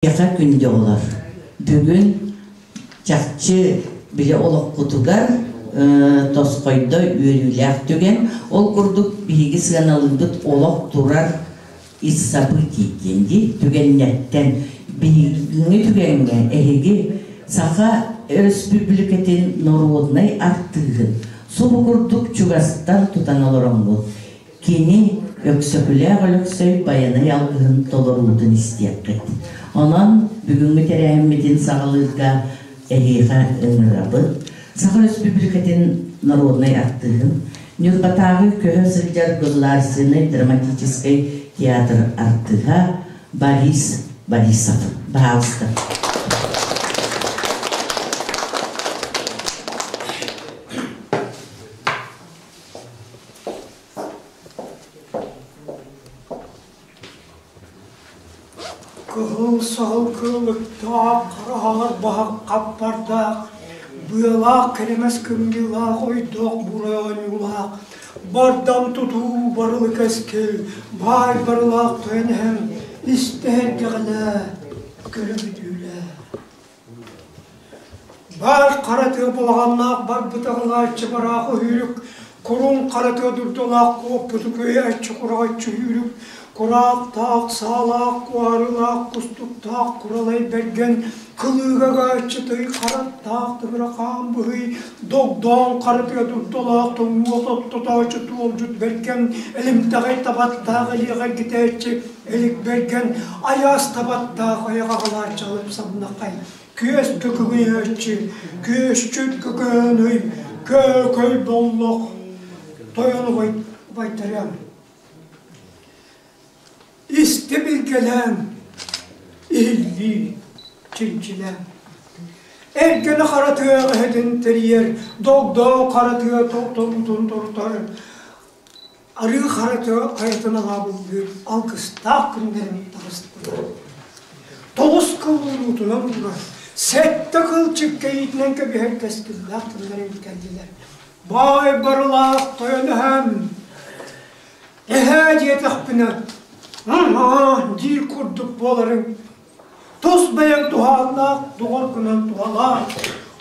Эһиэхэ күндү оҕолор, бүгүн чахчы били олохпутугар тосхойдо үөрүүлээх түгэн. Ол курдук биһиги сыаналыырбыт олох турар из событий диэн дии түгэннэртэн биһигиҥҥи түгэҥҥэ эһиги Саха Өрөспүүбүлүкэтин норуодунай артыыһын субу курдук чугастан тутан олороҥҥут Кини Өксөкүлээх Өлөксөй Байанай алгыһын толоруутун истиэххит. Онон бүгүҥҥү тэрээһиммитин саҕалыырга эһиэхэ ыҥырабыт. Саха Өрөспүүбүлүкэтин народнай артыыһын, Ньурбатааҕы көһө сылдьар Государственнай драматическай театр артыыһа Борис Борисов. Баһаалыста. Кыһыл саһыл кыылыктаах, хараһалар баһах хаппардаах, быалаах кэлэмэс кымньыылаах ойдоох бурай оонньуулаах, бардам тутуу барылы кэскил, баай барылаах тойон эһэм, истэһэргэҕэлээ, көрө бүтүүлээ. Баар хара тыа балаҕаннаах барбыт аҕылааччы бараах өһүүрүк, куруҥ хара тыа дурдалаах куоппуту күөйээччи кураҕаччы өһүүрүк, кураахтаах, саалаах, куһарыылаах, кустуктаах куралай бэргэн, кылыыга гааччы тый хараттаах тыгырахаан быһый, догдоон хара тыа дурдалаах тоҥуо тоттотооччу туолдьут бэргэн, элимтэҕэй табаттаах элиэҕэ эргитээччи Элик Бэргэн айаас табаттаах айах аҕалааччы алып самнахай, күөс көкүҥүйөөччү, күөсчүт көкөөнүй, көөкөй боллох, тойон убайдарыам. Истэ билгэлээн, иһиллии, чинчилээн. Эргэнэ хара тыа эһэтин тэрийэр, догдоо хара тыа торутун торутар, Арыы хара тыа хайатын аҕаабыллыыр алгыстаах күннэрин таҕыстылар. Тоҕус кыл уруутунан турар, сэттэ кыл чиккэйиитинэн кэбиһэр кэскиллээх күннэрин кэллилэр. Баай барылаах тойон эһэм, эһээ диэтэхпинэ, аһаа диир курдук буоларыҥ Тус бэйэҥ туһааннаах доҕоргунан туһалаа.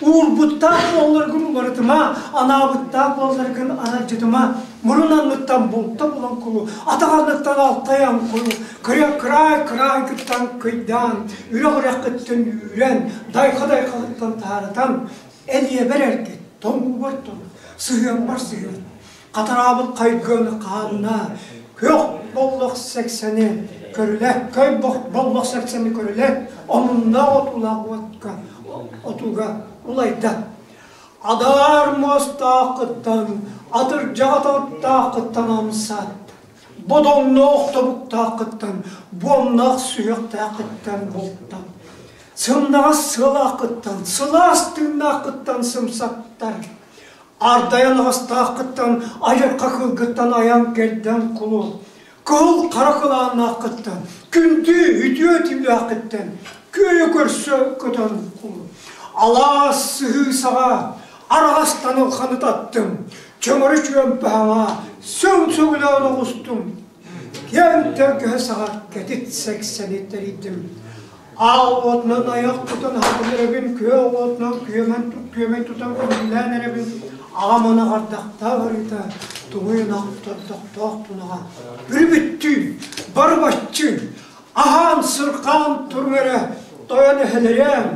Уурбуттаах буолларгын уларытыма, анаабыттаах буолларгын аралдьытыма. Мурун анныттан булта булан кулу, атах анныттан алтайан кулу, кырыа кыраай кыраайгыттан кыйдаан, үрэх үрэххиттэн үүрэн, дайха дайхаҕыттан тааратан, элиэбэр эргит, тоҥуубар тоҥ, сыһыаммар сыһыан. Хатараабыт хайгыаны хаанна, күөх боллох сэксэни көрүлэ, көй боллох сэксэни көрүлэ, омуннаах отуулаах уотка отууга улайда. Адаар муостааххыттан, атырдьах атаҕыттааххыттан амсат, бодоҥноох тобуктааххыттан, буомнаах сүһүөхтээххиттэн бултан, сымнаҕас сыалааххыттан, сылаас тыыннааххыттан сымсаттар. Ардайан аҕастааххыттан, айырха кылгыттан айан кэрдэн кулу, кыһыл хара кылааннааххыттан, күндү үтүө түүлээххиттэн күөйэ көрсө көтөн кулу. Алаас сыһыы саҕа араҕас танылханы таттым, чөҥөрү чүөмпэһаҥа сөҥ сөҥүлээн оҕустум, киэҥ тэлгэһэ саҕа кэтит сэксэни тэрийдим. Аал уотунан айах тутан аһатан эрэбин, күөх уотунан күөмэн, күөмэй тутан күндүлээн эрэбин, аҕам ынах ардахтаах арыыта, туҥуй ынах тордохтоох тунаҕа. Бүрүбүттүү, барыбаччы, аһаан сырхаан туруҥ эрэ, тойон эһэлэриэм.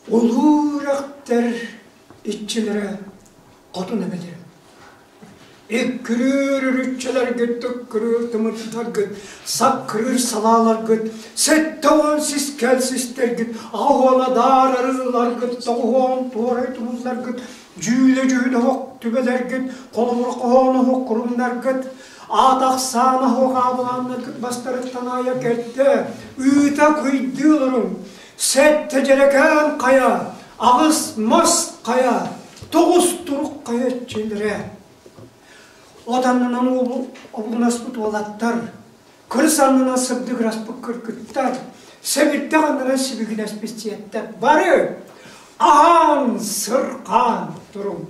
Улуу үрэхтэр иччилэрэ хотун эбэлэрэ. Иккирүүр үрүччэлэргит, тыккырыыр тымырдаргыт, саккырыыр салааларгыт, 70 сискэл систэргит, 80 адаар арыыларгыт, 90 туорай тумулларгыт, дьүүлэ дьүһүн оһох түбэлэргит, холобур хоһоон оһох курумнаргыт, аат ахсаана оһох аабылааннаргыт бастарыттан аайа кэлтэ, ыыта кыйдыы олоруҥ, Сэттэ дьэрэкээн хайа, аҕыс мас хайа, тоҕус турук хайа иччилэрэ. От аннынан обугунаспыт уолаттар, кырыс аннынан сырдыгыраспыт кыргыттар, сэбирдэх аннынан сибигинэспит сиэттэр бары! Аһаан, сырхаан туруҥ.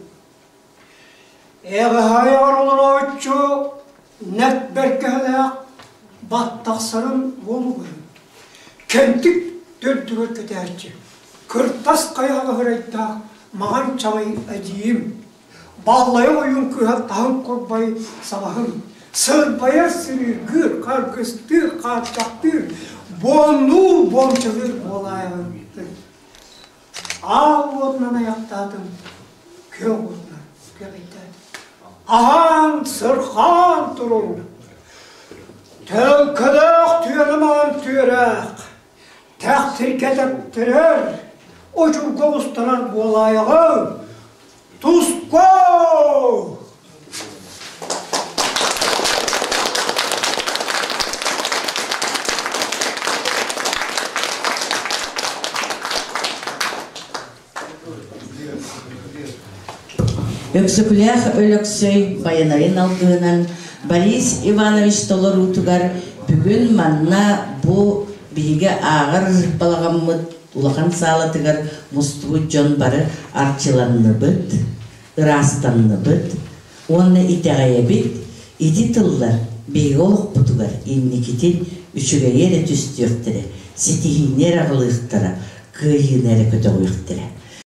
Эҕэһэйэҕэр олорооччу нэт бэргэһэлээх баттахсарын уолугун кэнтик төрдүгэр кэтээччи, кыртас хайаҕа ырайдаах маҕан чаҕый эдьиийим, баллайа ойуун кыыһа таһын курбай сабаһым, сырбайар сырыыргыыр, харгыстыыр, хааччахтыыр, буоннуур буомчалыыр буолаайаҕын. Аал уотунан айахтаатым, күөх уотунан күөгэйдээтим. Аһаан, сырхаан туруҥ! Төлкөлөөх түөрэ маҥан түөрээх, тэхтиргэ тэптэрэр, очурга устарар буолаайаҕыҥ! Туску! Өксөкүлээх Өлөксөй Байанайын алгыһынан Борис Иванович толоруутугар бүгүн манна бу биһиги ааҕар балаҕаммыт улахан саалатыгар мустубут дьон бары арчыланныбыт, ыраастанныбыт уонна итэҕэйэбит, ити тыллар биһиги олохпутугар инникитин үчүгэйи эрэ түстүөхтэрэ, ситиһиини эрэ аҕалыахтара, кыайыыны эрэ көтөҕүөхтэрэ.